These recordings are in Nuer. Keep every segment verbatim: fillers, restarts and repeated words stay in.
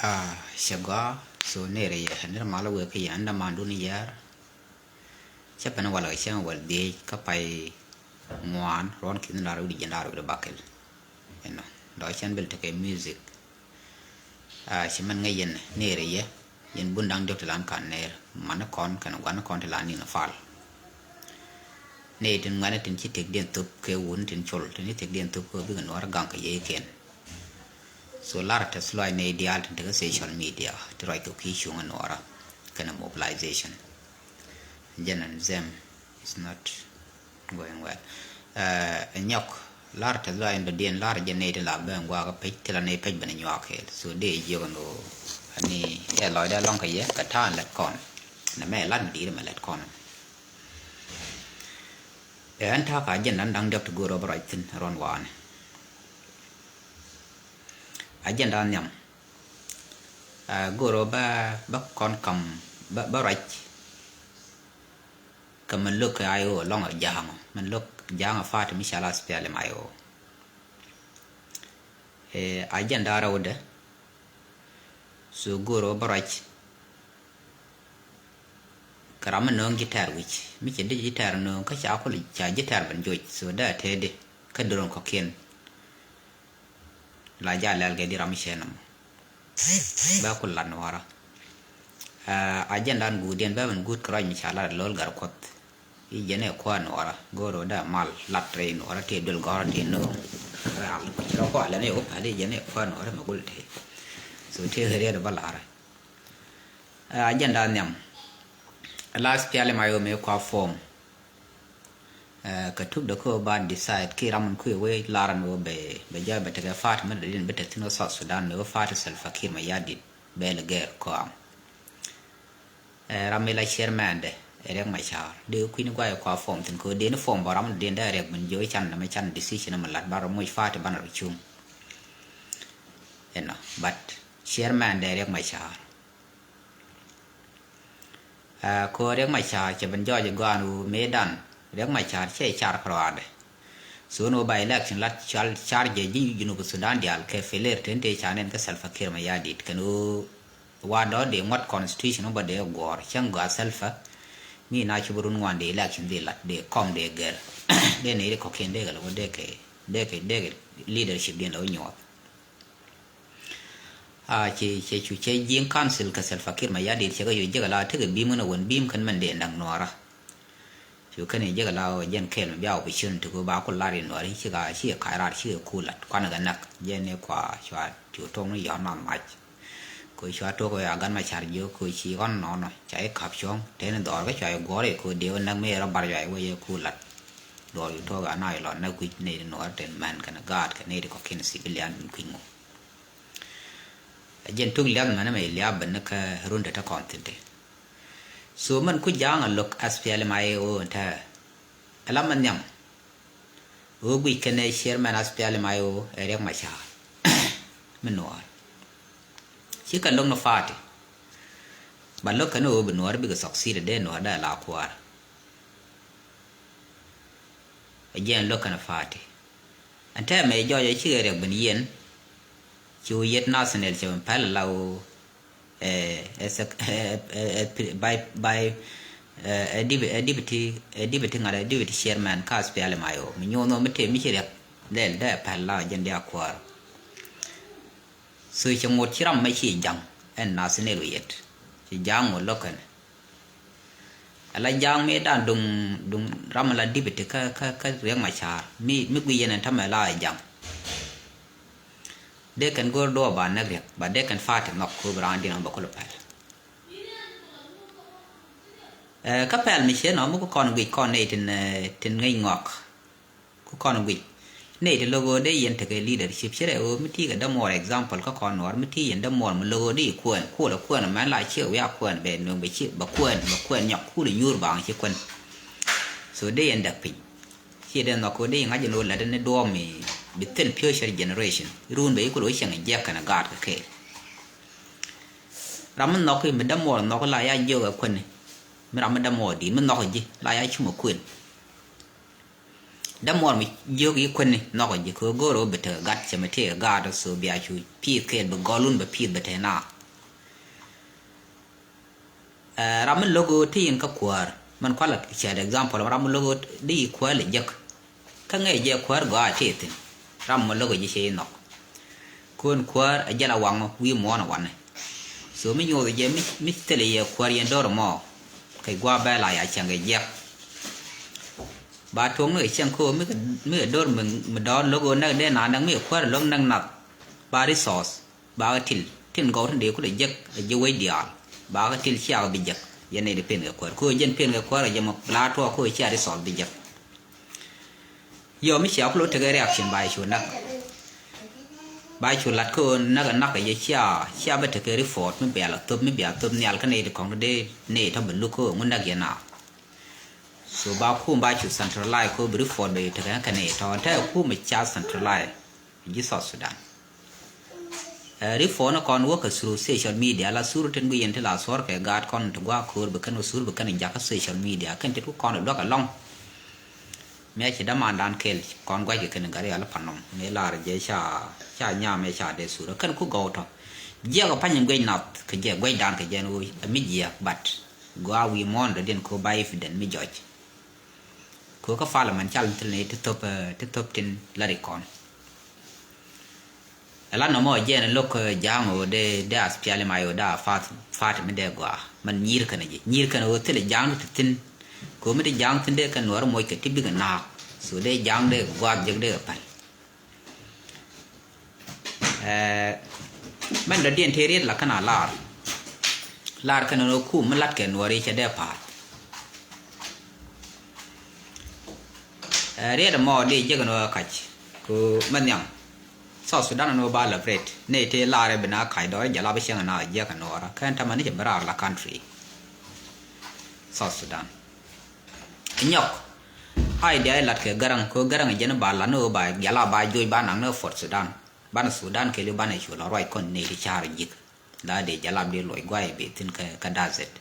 Ah, cɛ gɔaa, so nɛɛrɛ yɛ, nɛɛrɛ malä wëë kä yɛn, dämandun yɛɛr. Cä pɛn walɛ kɛ cäŋ wäl dhieec kä pay ŋuan, ruɔ̱n ki̱n da̱r wi̱cdɛ jiɛn da̱r wi̱cdɛ bakɛl. Ɛnɔ, dɔ̱ cɛn bil tekɛ music. Ah, ci mɛn ŋäc yɛn nɛɛrɛ yɛ, yɛn bun da̱ŋ diɔ̱k ti lan kan nɛɛr, mani kɔn kɛnɛ gua̱ni kɔn ti lan ni̱n fal. Nɛy tin ŋuɛ̈ni tin ci tëkdiɛn thop kɛ wun tin col, tin ci tëkdiɛn thop kɛ bikɛ nuɔ̱ɔ̱r gaŋ kɛ yey kɛn. So lar tɛth lɔac nɛy diaal tin tekɛ social media ti ruac kɛ kui̱ cuŋ ɛ nuɔɔrä kɛnɛ mobilization. Jɛn ɛn them is not going well. Ɛ nyɔk lar tɛth lɔac in dɔ̱diɛn lar jɛ nɛy ti la ben guakä pec ti la nɛy pec ben nyuak kɛɛl. So dee jiök ɛn ɣöö ani ɛ lɔcdɛ lɔŋ kɛ yɛ kɛ ta̱a̱ in lɛt kɔn. Nɛ mɛ lat mi di̱i̱t mɛ lɛt kɔn. Ɛ ɛn ta̱a̱ kɛ agenda da̱ŋ diɔ̱k ti go̱o̱r ɔ bä ruac thi̱n ruɔ̱n wa̱a̱ni. Agenda nhiam. Ɛ go̱o̱r ɔ bä, bä kɔn kam, bä, bä ruac. Kɛ mɛn lo̱k kɛ I O lɔŋ ɔ ja̱a̱ŋ ɔ. Mɛn lo̱k ja̱a̱ŋ ɔ party mi ca la S P L M I O. Ɛ agenda rɛwdɛ. So go̱o̱r ɔ bä ruac. Kɛ ram mi nööŋ ji̱ tɛ̈r wi̱c mi cɛ di ji̱ tɛ̈r nööŋ kä ca kul ca ji̱ tɛ̈r ben joc so dee a tëëdi kä duron kɔ̱kiɛn. La jal lɛl kɛ di ram mi cɛ nɔmɔ bɛ kul lat nuɔɔrä. Ɛ agenda in guudiɛn bɛ ben guut kɛ ruac mi ca lat lo̱l gar kuɔth. I̱ jɛn ɛ kuäär nuɔɔrä go̱o̱r ɣöö dee mal lat rɛy nuɔɔrä tëë duel gɔ̱rä tëë nööŋ. Real rɔ kualɛ ni ɣöö päl i̱ jɛn ɛ kuäär nuɔɔrä mɛ gul tëë. So tëë riɛt bä la̱rä. Ɛ agenda nhiam. Last piali ma yom ɛ kua form. Ɛ kɛ tuk dɛ kä ba decide ki ram in kui̱ wee lar in wee bɛ, bɛ jɔy bɛ tekɛ party mi dɔ̱diɛn bi te thi̱n wä South Sudan mi wee party Salva Kiir Mayardit bɛ lɛ gɛr kɔam. Ɛ ram mi la chairman dɛ ɛ Riek Machar dee kui̱ ni guay kua form thi̱n kɛ wee dee ni form bɔ ram dɔ̱diɛn dee Riek bin jiö can dɛ mi can decision mi lat ban rɔ muc party ban rɔ cuŋ. Ɛnɔ but chairman dɛ Riek Machar. Ɛ kɛ ɣöö Riek Machar cɛ ben jɔɔc ɛ gɔaan ɣöö mëëdan Riek Machar cɛ car kärɔaadɛ. So ni ɣöö ba election lat cal car jɛ ji̱ Junub Sudan diaal kɛ failure tëë tëë ca nɛn kä Salva Kiir Mayardit kɛn ɣöö wa dɔ̱ dee ŋuɔ̱t constitution wä bä dee guɔ̱ɔ̱r cäŋ gɔaa Salva. Mi na ci bi run ŋuan dee election dee lat dee kɔm dee gɛr. Dee nɛy ri kɔ̱kiɛn dee kɛ lɛ wä dee kɛ dee kɛ dee kɛ leadership diɛn lɛ wä nyuɔth. A cɛ cɛ cu cɛ ji̱ council kɛ Salva Kiir Mayardit cɛ kɛ yoc jek ala tekɛ bim kɛn a wän bim kɛn mɛn dee da̱ŋ nuɔɔra. Cu kɛn jek ala jɛn kɛɛl mi bia opportunity kɛ ba ku lar in nuɔɔri cikɛ cikɛ ka̱c raar cikɛ ku lat kuanɛ kɛ näk jɛn ni kua cua cu toŋ ni yɔ̱ɔ̱n nath mac. Kɛ cua tok kɛ a gan ma car jiök kɛ ci ɣɔn nɔnɔ ca i̱ ka̱p cuɔ̱ŋ teni dhɔr kɛ cua i̱ guɔ̱r i̱ kɛ dee wä näk mi rɔ bar cua i̱ wä yɛ ku lat. Dhɔr cu tok a na i̱ lɔ näk kui̱c ni nuɔɔri ten mɛn kɛn gaat kɛ ni ti kɔ̱kiɛn civilian kui̱c ŋu. A jɛn tuk liath mɛn mɛ liath bɛ ni kä run te te kɔn thin te. So mɛn ku ja̱a̱ŋ a lo̱k S P L M I O te. Ala mɛ nhiam. Ɣöö guic kɛn ɛ chairman S P L M I O ɛ Riek Machar. Mi nuɔɔr. Ci kɛ lo̱k ni party. Ba lo̱k kɛn ɣöö bi nuɔɔr bikɛ succeed dee nuɔɔr dee la kuaar. Ɛ jɛn lo̱k kɛn party. Ɛn tɛmɛ jɔɔc ɛ cikɛ Riɛk ben yiɛn. Ci wä yet national cɛ ben pɛl la wä ɛ ɛ sɛk ɛ ɛ ɛ by by ɛ ɛ deputy ɛ deputy ŋa̱t ɛ deputy chairman ka S P L M I O mi nyuɔ̱n wä mi tëë mi ci Riɛk lɛl dee pɛl la wä jɛn dee a kuäär. So cɛ ŋot ci ram mɛ ci ja̱ŋ ɛn nathaniel wi̱i̱ yɛt. Ci ja̱ŋ ŋot lo̱kɛn. Ala ja̱ŋ mi dan duŋ duŋ ram ala dipiti kä kä kä Riɛk Macar mi mi gui̱c yɛn ɛn tämɛ la ja̱ŋ. Dee kɛn go̱o̱r duɔɔp ba näk Riɛk ba dee kɛn fa̱a̱ ti nhɔk ko̱o̱p raan diɛn ɔn bɛ kulɛ pɛl. Ɛ kä pɛl mi ciɛ nɔ mi ku kɔn guic kɔn nɛy tin tin ŋäc ŋɔak. Ku kɔn guic nɛy ti lo̱k ɣöö dee yɛn tekɛ leadership ci rɛ ɣöö mi ti kɛ dämuɔɔr example kä kɔn nuɔɔr mi ti yɛn dämuɔɔr mi lo̱k ɣöö dee kuɛn kulɛ kuɛn mɛn la ciɛ wiak kuɛn bɛ nuɔ̱ŋ bɛ ci bɛ kuɛn bɛ kuɛn nyɔk kulɛ nyuur baŋ ci kuɛn. So dee yɛn däk piny ci dee nhɔk ɣöö dee yɛn ŋa̱c ɛn ɣöö lat ni duɔ̱ɔ̱p mi bi thin future generation run bɛ yi kulɛ wä cieŋ jiɛk kɛn ɛ gaat kɛ kɛɛl. Ram mi nhɔk mi dämuɔɔr nhɔk la ya jiök ɛ kuɛn mi ram mi dämuɔɔr di̱i̱t mi nhɔk ji̱ la ya cum ɛ kuɛn. Dämuɔr mi jiök yi kuäni nhɔkɔ ji̱ kɛ go̱o̱r ɣöö bi tekɛ gat cɛ mi tëëkɛ gaat ɔ so bia cu pi̱i̱th kɛɛl bi gɔlun bɛ pi̱i̱th bɛ tɛɛ na. Ɛ, ram mi lo̱k ɣöö ti yin kä kuäär. Mɛn kualɛ cɛɛt example, ram mi lo̱k ɣöö di yi kuäär lɛ jek. Kä ŋäc jɛ kuäär gɔaa ti thi̱n. Ram mi lo̱k ɣöö ji̱ cɛ yi nhɔk. Kun kuäär ɛ jɛl a waŋ wi̱i̱ muɔ̱ɔ̱n ɛ wanɛ. So mi nyoth jɛ mi, mi thilɛ yɛ kuäär yɛn do̱r mɔ. Kɛ gua̱a̱ bɛl a ya cäŋ kɛ jiɛk. Ba tuɔ̱ŋ ni kɛ cäŋ ko mi kɛ, mi kɛ do̱r mi, mi dɔ̱r lo̱k ɣöö näk dee na näk mi kɛ kuäär lo̱k näk nath. Ba resource. Ba kɛ til tin gɔw tin dee kulɛ jek ɛ ji̱ wec diaal. Ba kɛ til ciak bi jek. Yɛn ni di pen kɛ kuäär ko jɛn pen kɛ kuäär kɛ jɛ mɔ la tuɔɔk ko cia di sɔl bi jek. Yɔ mi cia kulo tekɛ reaction ba cu nak. Ba cu lat ko nak nak kɛ jɛ cia cia bɛ tekɛ report mi bia la thop mi bia thop nhial kä ni di kɔŋ dee ni tɔ bi luk ko ŋun nak yɛn a. So ba kum ba cu centralize ko bi report bɛ tekɛ kä ni tɔ tɛ kum ca centralize. Ji̱ South Sudan. Ɛ, ri phone kɔn wäkɛ through social media la sur tin guiyen ti la suɔr kɛ gaat kɔn ti gua̱a̱ ko̱o̱r bi kɛn wä sur bi kɛn jakä social media kɛn ti tu kɔn luäk alɔŋ. Mɛ ci damandan kɛl kɔn gua̱c kɛ kɛn gari ala panom ni lar jɛ ca ca nyam mɛ ca dee sur kɛn ku gɔw tɔ. Jiɛk pany guec nath kɛ jɛ guecdan kɛ jɛ ni wä mi jiɛk but gɔaa wi̱i̱ muɔ̱ɔ̱n dɔ̱diɛn ko ba evident mi jɔc. Kɛ kä parliament cal thil ni ti thop, eh, ti thop tin la ri kɔn. Ɛ la nɔmɔ jɛn lo̱k, eh, ja̱a̱ŋ ɣöö dee, dee aspiali may ɣöö dee a fa̱a̱t, fa̱a̱t mi dee gɔaa. Mɛn nyi̱i̱r kɛn ji̱. Nyi̱i̱r kɛn ɣöö thilɛ ja̱a̱ŋ ti thi̱n. Kɛ ɣöö mi ti ja̱a̱ŋ thi̱n dee kɛn nuɔ̱ɔ̱r moc kɛ ti bikɛ na̱a̱k. So dee ja̱a̱ŋ dee gɔaa jek dee kɛ päl. Ɛɛ, mɛn dɔ̱diɛn tëë riet la kɛn a lar. Lar kɛn ɣöö kum mi la̱t kɛ nuɔ̱ɔ̱r i̱ cɛ dee pa̱a̱t. Ɛ, riet ɛmɔ dee jiäk ɛn ɣöö kac. Ku mɛ nhiam. South Sudan ɛn ɣöö ba liberate. Ni tëë lar ɛ bi na kac dɔɔr jɛ lap i̱ cieŋ ɛn a jiäk ɛn ɣöö ra. Kɛn tamɛ ni cɛ bi raar la country. South Sudan. Nyɔk. Idea ilat kɛ Garaŋ, ko Garaŋ jɛn ba lat ni ɣöö ba jala ba joc ba naŋ ni Fort Sudan. Banɛ Sudan kɛɛliw banɛ cu lɔ ruac kɔn nɛy ti ca̱r ji̱k. La dee jalab dee luɔc guay bee thi̱n kä, kä desert.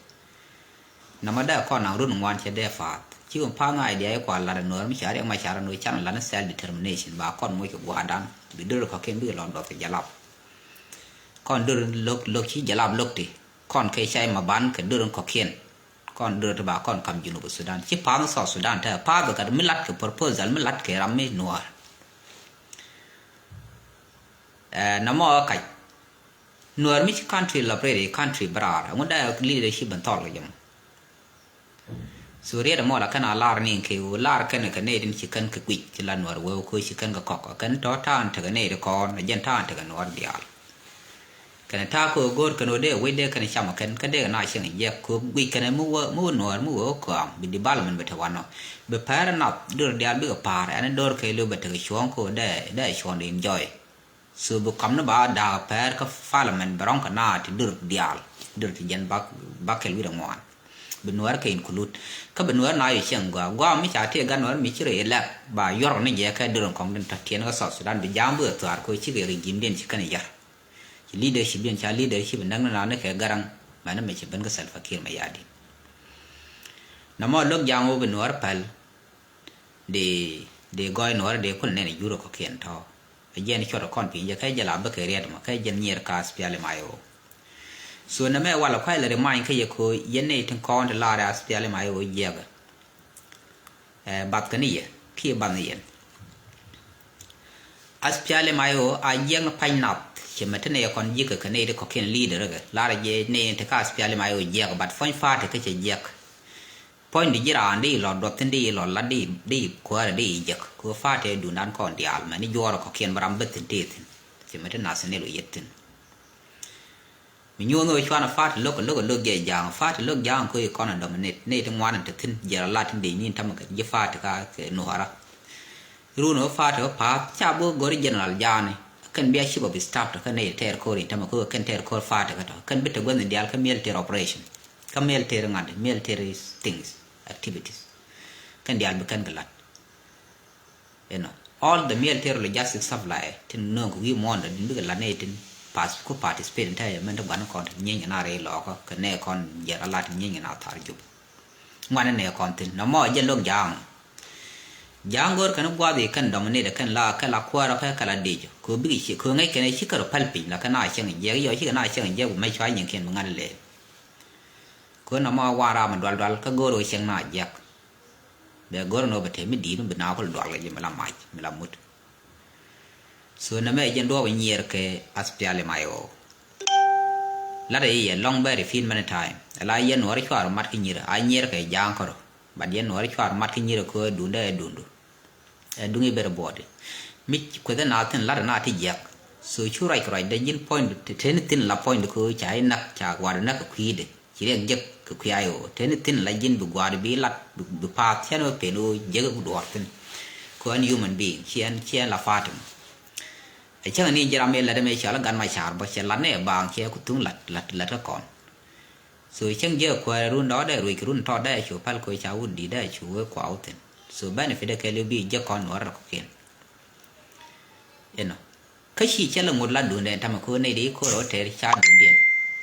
Nɔmɔ dee kɔn naŋ run ŋuan cɛ dee pa̱a̱th. Ci wä pa̱a̱th ni idea i̱ kua lat ɛ nuɔ̱ɔ̱r mi ca riɛk ma ca rɔ nuɔ̱ɔ̱r canɛ lat ni self determination ba kɔn moc kɛ gua̱a̱rdan. Bi döör kɔ̱kiɛn bikɛ lɔ duɔth kɛ jalab. Kɔn döör lo̱k, lo̱k ci jalab lo̱k ti. Kɔn kɛ cay ma ban kɛ döör kɔ̱kiɛn. Kɔn döör ti ba kɔn kam Junub Sudan. Ci pa̱a̱th ni South Sudan te pa̱a̱th kɛ mi lat kɛ proposal mi lat kɛ ram mi nuɔ̱ɔ̱r. Ɛ, nɔmɔ kac. Nuɔ̱ɔ̱r mi ci country lɔ rɛy country bi raar. Ŋun da leadership ben thɔl kɛ jɛ mɔ. So riet ɛmɔ la kɛn a lar ni kɛ ɣöö lar kɛn kɛ nɛy tin ci kɛn kɛ guic ci la nuɔ̱ɔ̱r wee wä ko̱ ci kɛn kɛ kɔk. Kɛn tɔ ta̱a̱n tekɛ nɛy ti kɔn, jɛn ta̱a̱n tekɛ nuɔ̱ɔ̱r diaal. Kɛn ta̱a̱ kɛ ɣöö go̱o̱r kɛn ɣöö dee wec dee kɛn cam kɛn, kä dee kɛ na cieŋ jiɛk kɛ ɣöö guic kɛn mi wä, mi wä nuɔ̱ɔ̱r, mi wä wä kɔam, bi development bɛ te wanɔ. Bi pɛr nath, döör diaal bikɛ pa̱a̱r, ɛn döör kɛ lo̱ bɛ tekɛ cuɔ̱ɔ̱ŋ kɛ ɣöö dee, dee cuɔ̱ɔ̱ŋ di enjoy. So bi kɔm ni ba da̱a̱k pɛr kä parliament bɛ rɔ̱ŋ kɛ na ti döör diaal, döör ti jɛn bak, bak kɛl wi̱r ɛ ŋuan. Bi nuɛɛr kɛ include. Kä bi nuɛɛr na yɛ cieŋ gɔaa. Gɔaa mi ca tëë gat nuɛɛr mi ci rɛy lɛp. Ba yuɔr ni jɛ kɛ döör kɔŋ din tɔ tiɛn kä South Sudan. Bi ja̱a̱m bi ɛ thuaar kɛ cikɛ regime diɛn ci kɛn yar. Ci leadership diɛn ca leadership näk ni na ni kɛ Garaŋ. Mɛn ni mi ci ben kä Salva Kiir Mayardit. Nɔmɔ lo̱k ja̱a̱m wä bi nuɛɛr päl. Dee, dee gɔɔy nuɔɔri dee kul nɛn jur kɔkiɛn tɔ. A jiɛn cuɔt kɔn piny jɛ kɛ jɛ la bä kɛ riɛt mɔ kɛ jɛn nyier ka aspiali ma yo. So nɛ mɛ wala kuay lɛ ri many kä yɛ ko yɛn ni tin kɔn ti lar aspiali ma yo jiɛk. Ɛ, bath kɛ ni yɛ ki bath ni yɛn. Aspiali ma yo a jiɛk ni pany nath. Cɛ mɛ ti ni yɛ kɔn jikä kɛ ni ti kɔkiɛn leader kɛ lar jɛ ni ti ka aspiali ma yo jiɛk bat fɔny party kä cɛ jiɛk. Puɔ̱ny di ji̱ raan di lɔ duɔth thi̱n di lɔ lat di, di kuäärä di jek. Kɛ ɣöö pa̱a̱tɛ duundan kɔn diaal mɛn ni juɔɔrä kɔ̱kiɛn bä ram bä thi̱n tëë thi̱n. Ci mɛ ti nath ni lɔ yet thi̱n. Mi nyuɔ̱n ɣöö cuanɛ pa̱a̱tɛ lo̱k lo̱k lo̱k jɛ ja̱a̱ŋ pa̱a̱tɛ lo̱k ja̱a̱ŋ ko̱ i̱ kɔn ɛ dominate ni ti ŋuan in te thi̱n jiɛl a lat tin dec ni in tämɛ kɛ ji̱ pa̱a̱tɛ ka kɛ nuɔ̱ɔ̱rä. Run ɣöö pa̱a̱tɛ ɣöö pa̱a̱th ca bi ɣöö go̱ri general ja̱a̱ni. Kɛn bia chief of staff tɔ kɛn nɛy tɛɛr ko̱r in tämɛ ko̱ kɛn tɛɛr ko̱r pa̱a̱tɛ kä tɔ kɛn bi te guäth ni diaal kä military operation. Kä military ŋa̱t military things, activities. Kɛn diaal bi kɛn kɛ la̱t. You know, all the military logistic supply tin nööŋ kɛ wi̱i̱ muɔ̱ɔ̱n dɔ̱diɛn bikɛ la̱t nɛy tin pass ku participate in tɛmɛ mɛn ti gua̱n kɔn tin nyieeny kɛ na rɛy lɔɔkä kɛ nɛy kɔn jiɛn a la̱t tin nyieeny kɛ na thar jup. Ŋuan in nɛy kɔn thi̱n nɔmɔ jɛ lo̱k ja̱a̱ŋ. Ja̱a̱ŋ go̱o̱r kɛn gua̱a̱th i̱ kɛn dominate kɛn la kɛ la kuäärä kɛ kɛ la dec kɛ bikɛ ci kɛ ŋäc kɛn ci kɛ rɔ päl piny la kɛ na cieŋ jiɛk yɔ ci kɛ na cieŋ jiɛk bi mɛc cua nyiŋkiɛn bi ŋa̱t lɛɛl. Kön nɔmɔ wan ram mi dual dual kä go̱o̱r ɣöö cieŋ na jiɛk. Bɛ go̱o̱r nɔ bɛ te mi di̱i̱t mi bi na kul dual kɛ ji̱ mi la mac mi la mut. So nɛmɛ jɛn duɔ̱ɔ̱p nyier kɛ aspiali may ɣöö. Lat i̱ yɛ lɔŋ bɛ repeat many time. Ala yɛn nuɔ̱ɔ̱ri cuar mat kä nyir a nyier kɛ ja̱a̱ŋ kärɔ. But yɛn nuɔ̱ɔ̱ri cuar mat kä nyir kɛ ɣöö dundɛ ɛ dundu. Ɛ duŋ i̱ ber buɔɔdi mi kueth ɛ na thin lat ɛ na ti jiɛk. So cu ruac kɛ ruacdɛ ji̱n puɔ̱nydu te teni thin la puɔ̱nydu kɛ ɣöö ca i̱ nak ca gua̱a̱r i̱ nak kɛ kui̱dɛ ci riɛk jiäk kɛ kui̱ a i̱ ɣöö teni thin la ji̱n bi gua̱a̱r i̱ bi lat bi paath cɛn wä pen ɣöö jiäk i̱ duɔ̱ɔ̱r thin. Kɛ ɣän human being ciɛn ciɛn la fa̱a̱t ɛmɔ. Ɛ cäŋ ni ji̱ ram i̱ lat ɛmɛ cɔal i̱ gan ma ca̱a̱r bä cɛ lat ni ɛ baaŋ cɛ ku thuŋ lat lat lat kä kɔn. So cäŋ jiɛ kuäär run dɔɔdɛ ruec kɛ run tɔɔdɛ cu päl koc ca wut di̱tdɛ cu wee kua wä thi̱n. So benefit ɛ kɛɛliw bi jiɛ kɔn nuɔr rɛ kɔkiɛn. Inɔ kä ci cɛ lɛ ŋut la duundɛ tamɛ ko̱ nɛy di ko̱r ɔ tɛɛr ca duundiɛn.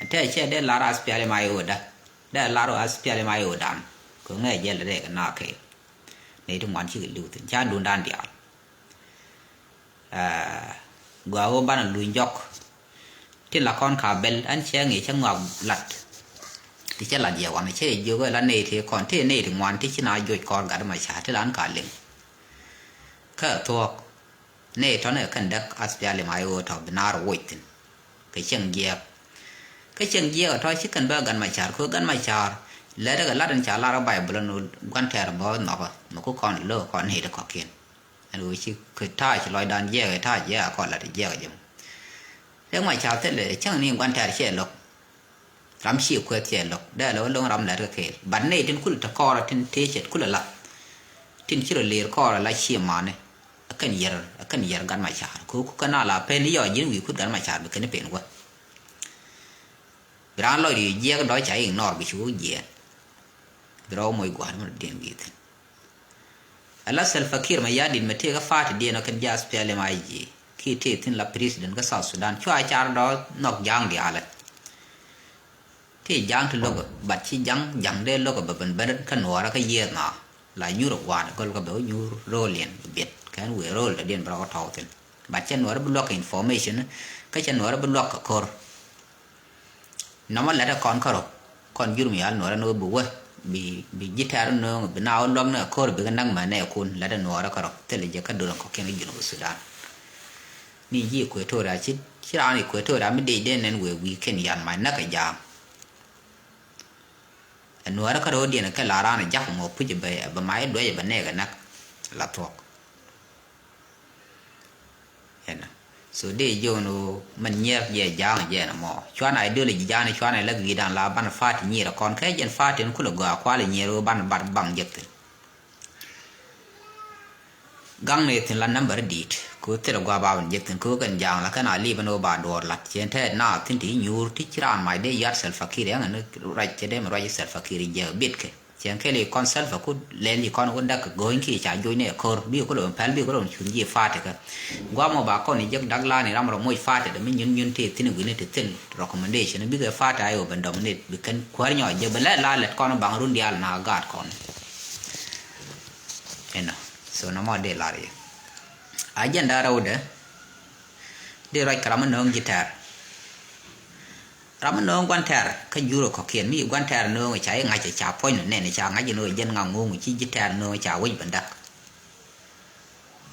Tɛ cɛ dee lar aspiali ma i̱ ɣöö da dee lar aspiali ma i̱ ɣöö dan. Ko̱ ŋɛ jɛl dee kɛ na kɛɛl. Nɛy ti ŋuan cikɛ li̱w thi̱n ca duundan diaal. Gɔaa ɣöö banɛ luny jɔk. Tin la kɔn ka bɛl ɛn cɛ ŋi̱i̱c cä ŋɔak lat. Ti cä lat yɛ wanɛ cä yɛ jiök ɛ la nɛy ti kɔn ti nɛy ti ŋuan ti ci na joc kɔr gat ma ca ti la ɛn ka liŋ. Kä thuɔ̱k nɛy tɔ̱nɛ kɛn däk aspiali ma i̱ ɣöö tɔ̱ bi naar woc thi̱n. Kɛ cieŋ jiɛɛk kä cieŋ jiɛɛk ɛ tɔ̱ ci kɛn bä gat ma car kö gat ma car. Lɛt ɛ kɛ lat ɛn ca lar ɛ Bayböl ɛn ɣöö gua̱n tɛɛr bä nhɔkä mi ku kɔn lo̱k kɔn nɛy ti kɔ̱kiɛn. Ɛn ɣöö ci kɛ ta̱a̱ ci lɔcdan jiɛɛk ɛ ta̱a̱ jiɛɛk a kɔn lat jiɛɛk jɛ mɔ. Riɛk ma ca thilɛ cäŋ ni gua̱n tɛ̈r ciɛ lo̱k. Ram ciɛ kuɛth ciɛ lo̱k dee lɛ wä lo̱ŋ ram lät kɛ kɛɛl. Bat nɛy tin kulɛ te kɔɔrɛ tin tëë cɛt kulɛ lath. Tin ci rɔ lëër kɔɔrɛ la ciɛ mani. Ɛ kɛn yɛr ɛ kɛn yɛr gat ma ca̱a̱r ko̱ ku kɛn a la pen i̱ yɔ ji̱n wi̱i̱ kut gat ma ca̱a̱r bi kɛn i̱ pen wä. Bi raan lɔc ri jiɛɛk dɔ̱c ca ignore bi ci wä jiɛɛn. Bi rɔ wä moc gua̱a̱r mi rɔ diɛn gi̱i̱k thi̱n. Ala Salva Kiir Mayardit mɛ tëëk kä party diɛn ɔ kɛn ja̱ SPLM-IG kiɛ tëëk thi̱n la president kä South Sudan cua car dɔ̱ nhɔk ja̱a̱ŋ diaalɛ. Tëë ja̱a̱ŋ ti lo̱k ɛ bat ci ja̱ŋ ja̱ŋ dee lo̱k ɛ bɛ ben ben kä nuɔɔrä kä yiëë na la nyuur ɛ gua̱a̱r ɛ gɔl kä bɛ wä nyuur ro̱o̱l yɛn bɛ biɛt kɛn wëë ro̱o̱l dɔ̱diɛn bɛ rɔ kä tɔ̱w thi̱n. Bat cɛ nuɔɔrä bi luɔk kɛ information kä cɛ nuɔɔrä bi luɔk kɛ ko̱r. Nɔmɔ lɛt ɛ kɔn kärɔ kɔn jur mi yal nuɔrɛ ni wä bi wä bi bi ji̱ tɛɛr nööŋ bi na wä luäk ni ɛ ko̱r bi kɛ näk mɛ nɛ kun lɛt ɛ nuɔrɛ kärɔ thilɛ jɛ kä dol ɛ kɔkiɛn kä Junub Sudan. Ni ji̱ Equatoria ci ci raan Equatoria mi dee dee nɛn wee wi̱i̱ kɛn yan mac näk ɛ jaam. Ɛ nuɔrɛ kärɔ diɛn kɛ la raan ɛ jak mɔ puc ɛ bɛ ɛ bɛ mac ɛ duɛc ɛ bɛ nɛɛk ɛ näk la thuɔk. Ɛnɔ. So dee jiɔn ɣöö mɛn nyiɛɛk jɛ ja̱a̱ŋ jɛ ɛn ɛmɔ cuan ideology ja̱a̱ŋ cuan ɛ lɛ gi̱i̱dan la banɛ party nyier ɛ kɔn kɛ jɛn party in kulɛ gɔaa kualɛ nyier ɣöö banɛ bat baŋ jek thi̱n. Gaŋ ni thi̱n la number di̱i̱t kɛ ɣöö thilɛ gɔaa ba wän jek thi̱n kɛ ɣöö kɛn ja̱a̱ŋ la kɛn a li̱p ɛn ɣöö ba duɔɔr la̱t cɛ ɛn tɛɛt naath thi̱n ti nyuur ti ci raan mac dee yat Salva Kiir ɛŋ ɛn ruac cɛ dee mi ruac Salva Kiir jɛ bitkɛ. Cieŋ kɛl i̱ kɔn Salva Kiir lɛl i̱ kɔn wä däk kɛ go̱o̱ny kiɛ ca joc ni ɛ ko̱r bi kulɛ wä pɛl bi kulɛ wä cuŋ ji̱ party kä. Guam ɔ ba kɔn i̱ jek dak lan i̱ ram rɔ moc party dɛ mi nyun nyun ti thi̱n wi̱ni ti thil recommendation bikɛ party a i̱ wä ben dominate bi kɛn kuäär nyɔɔc jek bɛ lɛ la lɛt kɔn baŋ run diaal na gaat kɔn. Inɔ. So nɔmɔ dee lar i̱ agenda rɛwdɛ dee ruac kɛ ram mi nööŋ ji̱ tɛɛr. Ram mi nööŋ gua̱n tɛɛr kä jurɛ kɔ̱kiɛn mi gua̱n tɛɛr nööŋ ca i̱ ŋa̱c ca puɔ̱ny nɔ nɛn ca ŋa̱c inɔ jɛn ŋa̱ ŋo̱o̱ŋ ci ji̱ tɛɛr nööŋ ca wec bändäk.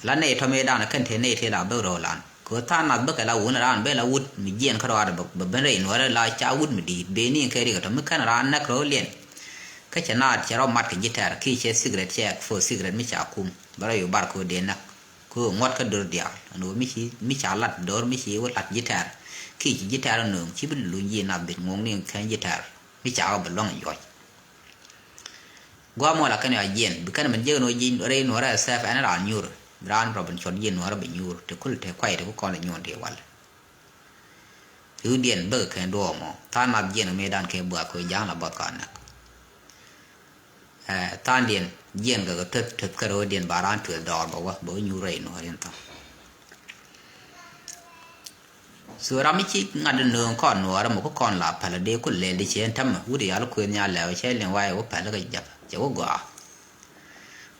La nɛy tɔ̱ mëë danɔ kɛn te nɛy te la bek röölan kɛ ɣöö tha̱a̱ŋ nath bäkɛ la wun raan ben la wut mi jiɛɛn kä rɔaadɛ bä ben rɛy nuɔ̱ɔ̱rɛ la ca wut mi di̱i̱t ben ni kɛ riɛk tɔ̱ mi kɛn raan näk rööliɛn. Kä cɛ naath cɛ rɔ mat kɛ ji̱ tɛɛr kiɛ cɛ secret cɛ expose secret mi ca kum bä rɔ yo̱ bar kɛ ɣöö dee näk. Kɛ ɣöö ŋuɔ̱t kä dör diaal ɛn ɣöö mi ci mi ca lat dör mi ci wä lat ji̱ tɛɛr. Kiɛ ci ji̱ tɛɛr nööŋ ci bi luny ji̱ nath dhit ŋuɔ̱ŋni kɛn ji̱ tɛɛr mi ca wä bɛ luäŋ juɔc. Gua̱a̱ muɔl a kɛn yɔ a jiɛn bi kɛn min jiɛk ni wä ji̱ rɛy nuɔ̱ɔ̱rɛ ɛ sɛp ɛn raan nyuur. Bi raan rɔ bin cuɔt ji̱ nuɔ̱ɔ̱rɛ bi nyuur ti kul ti kuay ti ku kɔn lɛ nyuur ti wal. I̱ wä diɛn bäk kɛn duɔɔk mɔ tha̱a̱ŋ nath jiɛn kɛ mëëdan kɛ buak kɛ ja̱a̱ŋ la buɔth ka näk. Ɛ tha̱a̱ŋdiɛn jiɛn kɛ kɛ töth töth kä ro̱o̱diɛn ba raan tueth dɔɔr bɛ wä bɛ wä nyuur rɛy nuɔ̱ɔ̱r in tha̱a̱ŋ. So ram mi ci ŋa̱t di nööŋ kɔn nuɔɔrä mɛ ku kɔn la päl dee ku lɛl di cieen tämɛ wut yal kuëth nya lɛw cɛ liŋ wayɛ wä päl kä jap cɛ wä gɔaa.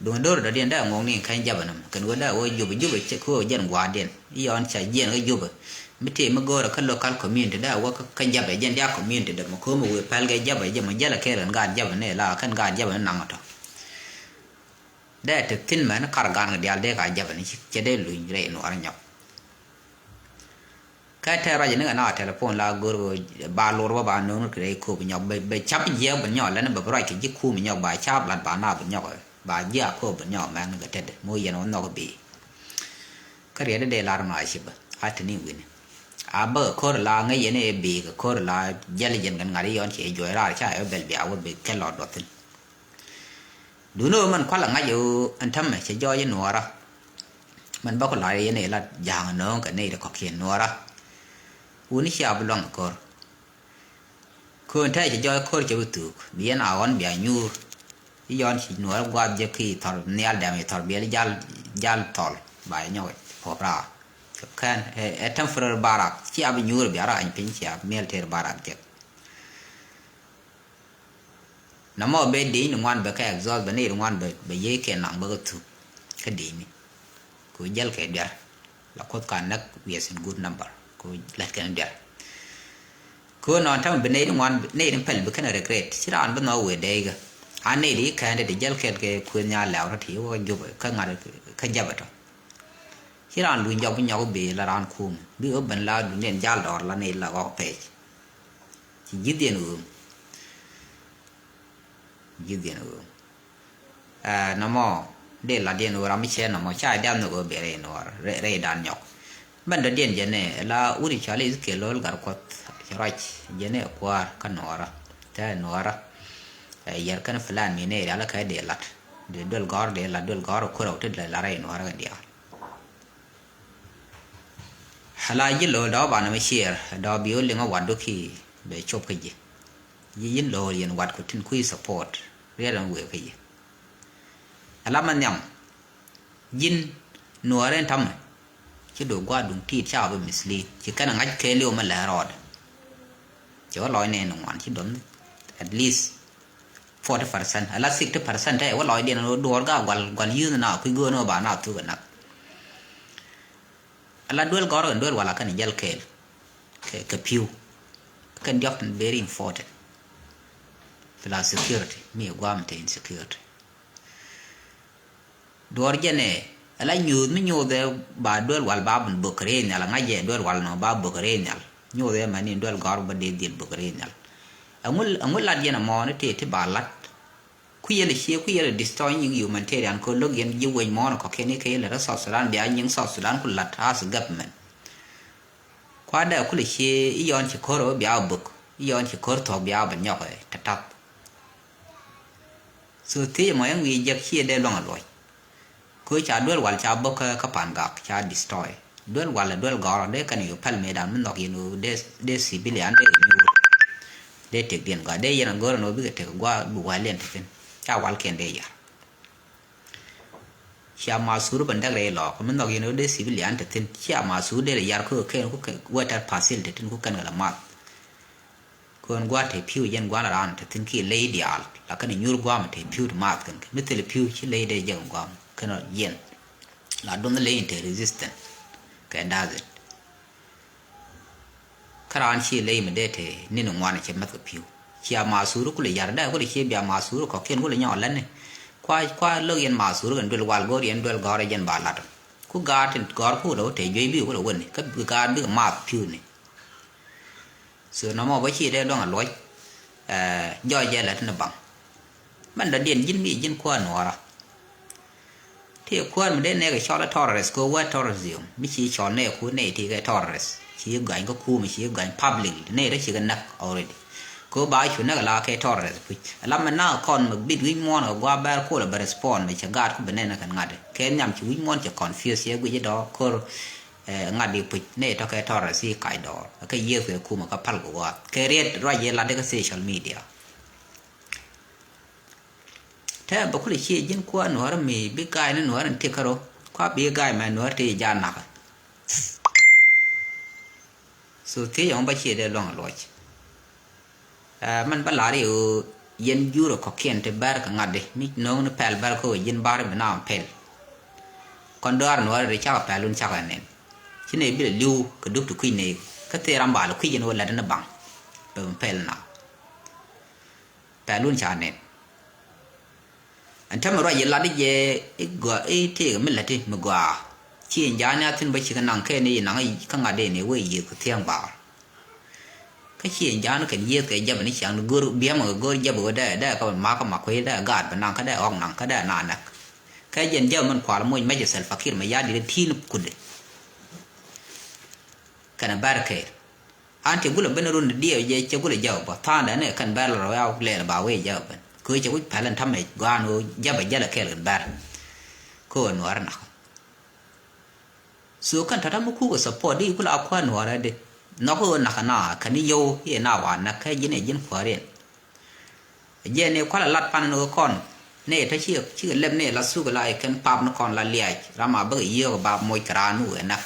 Duŋ do̱r dɔ̱diɛn dee ŋuɔ̱ŋ ni kɛny japɛ nɔm kɛn wä dee wä jupɛ jupɛ ku wä jɛn gua̱a̱rdiɛn i̱ yɔn ca jiɛn kä jupɛ. Mi tëë mi go̱o̱rä kä local community dee a wä kä, kä Jabɛ, jɛn diaal community dee mɔ ko̱o̱m wëë pɛl kɛ Jabɛ, jɛ mɔ jäl a kɛɛl kɛn gaat Jabɛ ni la kɛn gaat Jabɛ ni naŋ tɔ. Dee te thi̱n mɛn kar gan kɛ diaal dee ka Jabɛ ni ci, cɛ dee luny rɛy Nuɔɔrä nyɔk. Kä tɛ ruac ni kɛ na telephone la go̱r kɛ ba lor bä ba no̱o̱ŋ kɛ rɛy ko̱o̱p nyɔk bɛ, bɛ cap jiɛk bɛ nyɔk lɛn bɛ ruac kɛ ji̱ kuum nyɔk ba cap lat ba na bɛ nyɔk ba ji̱ a ko̱o̱p bɛ nyɔk mɛn kɛ tetdɛ mi wä yɛn wä nhɔk bi. Kä riɛt dee lar ma a ci bä a te ni wi̱ni. A bä kɛ ko̱r la ŋäc yɛn ɛ bi kɛ ko̱r la jɛl jɛn kɛn ŋa̱t i̱ yɔn ci juɔc raar ca ɛ bɛl bia wä bi kɛ lɔt duɔth thi̱n. Duundɛ ɣöö mɛn kualɛ ŋa̱c ɣöö ɛn täämɛ cɛ jɔɔc i̱ Nuɔɔrä. Mɛn bä ku la̱r yɛn i̱ la ja̱a̱ŋ nööŋ kɛ nɛy ti kɔ̱kiɛn Nuɔɔrä. Wuni cia bi luaŋ ɛ ko̱r. Köön tɛɛcɛ jɔɔc ko̱r cɛ bi thuuk bi yɛn a ɣɔn bia nyuur. I̱ yɔn ci Nuɔɔrä gua̱a̱th jek ki thɔr nhial dɛm i̱ thɔr biɛl jal, jal thɔl ba yɛ nyɔk puɔ̱p raar. Kɛn ɛ, ɛ temporary barak cia bi nyuur bia raany piny cia bi military barak jek. Nɔmɔ bɛ di̱ny ni ŋuan bɛ kɛ exhaust bɛ ni ri ŋuan bɛ, bɛ yiey kɛ naŋ bɛ kɛ thuk kä di̱ny ni. Ku jäl kɛ diar la kuoth ka näk wiɛth in good number ku lät kɛn diar. Ku nɔn ta̱mɛ bi nɛy ri ŋuan nɛy ri pɛl bi kɛn regret ci raan bi nhɔk wëë dɛy kɛ. A nɛy ri kɛn di jäl kɛn kɛ kuëth nya lɛw rɔ ti wä jup kä ŋa̱t kä Jabɛ tɔ. Ci raan luny jɔk bi nyɔk bi la raan kum bi ɣöö ben la duŋdiɛn jal dɔɔr la nɛy la ɣɔk pɛc. Ci ji̱thdiɛn ɣööŋ. Ji̱thdiɛn ɣööŋ. Ɛ, nɔmɔ dee latdiɛn ɣöö ram mi cɛ nɔmɔ ca diath ni ɣöö bɛ rɛy Nuɔɔr rɛy, rɛydan nyɔk. Bɛn dɔ̱diɛn jɛn ɛ la wut i̱ cɔal i̱ Ezekiel Lo̱l Gat Kuɔth ci ruac jɛn ɛ kua̱r kä Nuɔɔrä. Te Nuɔɔrä ɛ yɛr kɛn plan mi nɛy rial kɛ dee lat dee duel gɔ̱r dee lat duel gɔ̱r ɛ kuäär ɛ wut ti dee lat rɛy Nuɔɔrä kɛ diaal. Ala ji̱ lo̱o̱l dɔ̱k banɛ mi ciɛɛr dɔ̱k bi wä liŋ ɛ watdu ki bɛ cop kä ji̱. Ji̱ ji̱n lo̱o̱l yɛn wat ku tin kui̱ support riɛt ɛn wëë kä ji̱. Ala ma nhiam ji̱n Nuɔɔr ɛn ta̱mɛ ci do̱ gua̱a̱r duŋ ti̱i̱t ca bi mislead ci kɛn ɛ ŋa̱c kɛɛliw mɛ lɛ̱ rɔɔdɛ. Ci wä lɔc nɛɛni ŋuan ci dɔ̱ŋ at least forty percent ala sixty percent ɛ wä lɔcdiɛn ɣöö duɔɔr ga gual gual yio̱o̱th na kui̱ göön ɣöö ba na thuk ɛ nak. Ala duel gɔ̱rä kɛn duel wal a kɛn jäl kɛɛl kɛ, kɛ pi̱w. Kɛn diɔ̱k very important. Plus security mi ɛ gua̱a̱m te insecurity. Duɔ̱ɔ̱r jɛn ɛ ala nyuuth mi nyuuth ɛ ba duel wal ba bun bök rɛy nhial ŋa̱c jɛ duel wal nɔ ba bök rɛy nhial. Nyuuth ɛ mani duel gɔ̱r bä dee dhil bök rɛy nhial. Ɛŋu, ɛŋu lat yɛn ɛmɔ ni tëë ti ba lat. Ku yɛl cie ku yɛl destroy nyiŋ humanitarian ko lo̱k yɛn ji̱ wec mɔɔn kɔ̱kiɛn i̱ kɛ yɛl ɛ South Sudan bia nyiŋ South Sudan ku lat as government. Kua̱dɛ kulɛ cie i̱ yɔn ci ko̱r ɛ wä bia wä bök i̱ yɔn ci ko̱r thuɔ̱k bia wä bɛ nyɔk ɛ tɛ̈thath. So thiec ɛmɔ ɛn wi̱i̱ jek ciɛ dee luaŋ ɛ luɔc. Kö ca duel wal ca bok kä, kä Pan Gak ca destroy. Duel wal duel gɔrɔ dee kɛn yu pɛl mëëdan mi nhɔk yɛn ɣöö dee, dee civilian dee nyuur. Dee tëkdiɛn gɔaa dee yɛn a go̱r ɛn ɣöö bikɛ tëk gua̱a̱ bi wäliɛn te thi̱n. Ca walkiɛn dee yar. Cia ma sur ben däk rɛy lɔɔk mi nhɔk yɛn ɣöö dee civilian te thi̱n. Cia ma sur dee rɛ yar kö kɛn ku kɛ wetɛr pasil te thi̱n ku kɛn kɛ la math. Kön gua̱a̱r te pi̱w jɛn gua̱a̱r raan te thi̱n ki ley diaal. Lakin inyuur gua̱a̱m te pi̱w ti maath kɛn kɛ mi thil pi̱w ci ley dee jek gua̱a̱m kɛn jɛn. La duɔth ley in te resistant kɛ da̱th in. Kä raan ci ley mi dee te ni̱n ŋuan cɛ mɛth kɛ pi̱w. Cia ma sur kulɛ yar dee kulɛ cie bia ma sur kɔkiɛn kulɛ nyɔk lɛni. Kua, kua lök yɛn ma sur kɛn duel wal go̱o̱r yɛn duel gɔ̱r jɛn ba lat. Ku gaat tin gɔ̱r ku lɛ wä te juey bi kulɛ wä ni kä bi gaat bikɛ maath pi̱w ni. So nɔmɔ bä ci dee luäŋ a luɔc. Jɔɔc jɛ lät ni baŋ. Mɛn dɔ̱diɛn ji̱n mi ji̱n kuäär nuɔɔrä. Ti kuäär mi dee nɛɛk cɔl a terrorist kɛ wä terrorism mi ci cɔl nɛɛk ku nɛy ti kɛ terrorist ci gany kä kuum ci gany public nɛy rɛ ci kɛ näk already. Kɛ ba cu näk la kɛ terrorist puc la mɛ na kɔn mɛ bit wi̱c muɔ̱ɔ̱n kɛ gua̱a̱ bɛr kol a bɛ respond mɛ cɛ gaat ku bɛ nɛn kɛn ŋa̱t kɛ nhiam ci wi̱c muɔ̱ɔ̱n cɛ confuse cɛ guic dɔ̱ kor. Ŋa̱t di puc nɛy tɔ̱ kɛ terrorist i̱ kac dɔɔr kɛ yiëth kɛ kumɛ kä pal kɛ gua̱a̱th kɛ riet ruac yɛ lat kɛ social media. Tɛ bä kulɛ cie ji̱n kuäär nuäärä mi bi ga̱a̱y ni nuäärä ni ti kärɔ kua bi ga̱a̱y mɛ nuäärä ti ja̱a̱n nakä. So thiec ɛmɔ bä cie dee luäŋ a luɔc. Ɛ mɛn bä lar i̱ ɣöö yɛn jurɛ kɔ̱kiɛn ti bɛr kɛ ŋa̱tdi mi no̱o̱ŋ ni pɛl bɛr kä ɣöö ji̱n bar bi naam pɛl. Kɔn dɔaar nuɔɔri ri cakɛ pɛl wun cakɛ nɛn. Ci nɛy bi lɛ li̱w kɛ dup ti kui̱ nɛy. Kä thil ram ba lɛ kui̱c ɛn ɣöö lät ɛn ɛ baŋ. Bɛ mi pɛl na pɛl wun ca nɛn. Ɛn täämɛ ruac yɛ lat i̱ jɛ i̱ gɔaa i̱ tëëkɛ mi läti mi gɔaa. Ci ɛn ja̱a̱n ni a thi̱n bä cikɛ naŋ kɛn i̱ naŋ kä ŋa̱t dee ni wee yiëëth kɛ thiäŋ baar. Kä ci ɛn ja̱a̱n kɛn yiëëth kɛ jɛpɛ ni ciaŋ ni go̱r biɛmɛ kɛ go̱r jɛpɛ wee dee dee kä makä ma kuec dee gaat bɛ naŋ kä dee ɣɔ̱k naŋ kä dee na näk. Kä jɛn jɛpɛ min kual moc mɛcɛ Salva Kiir mɛ ya̱ di̱t tin kudɛ. Kɛnɛ bɛr kɛɛl. An cɛ gulɛ ben run diɛw jɛ cɛ gulɛ jɛ bä tha̱a̱ndɛ ni kɛn bɛr lɛ rɔ ya lɛl ba wee jɛ ben. Kɛ cɛ wi̱c pɛl in ta̱mɛ guan ɣöö jɛ bɛ jɛ lɛ kɛɛl kɛn bɛr. Kɛ ɣöö nuɔɔr nak. So kɛn tɔ̱tɔ̱ mi kukɛ support di kula kuäär nuɔɔrä di. Nhɔk ɣöö nak na kɛn yio̱w i̱ na wa nak kɛ ji̱n ɛ ji̱n kuäär in. Jɛ ni kualɛ lat pan ni ɣöö kɔn ni tɔ ci ci lɛp ni la suk la kɛn pap ni kɔn la liac ram a bäkɛ yio̱w ba moc kɛ raan mi wee nak.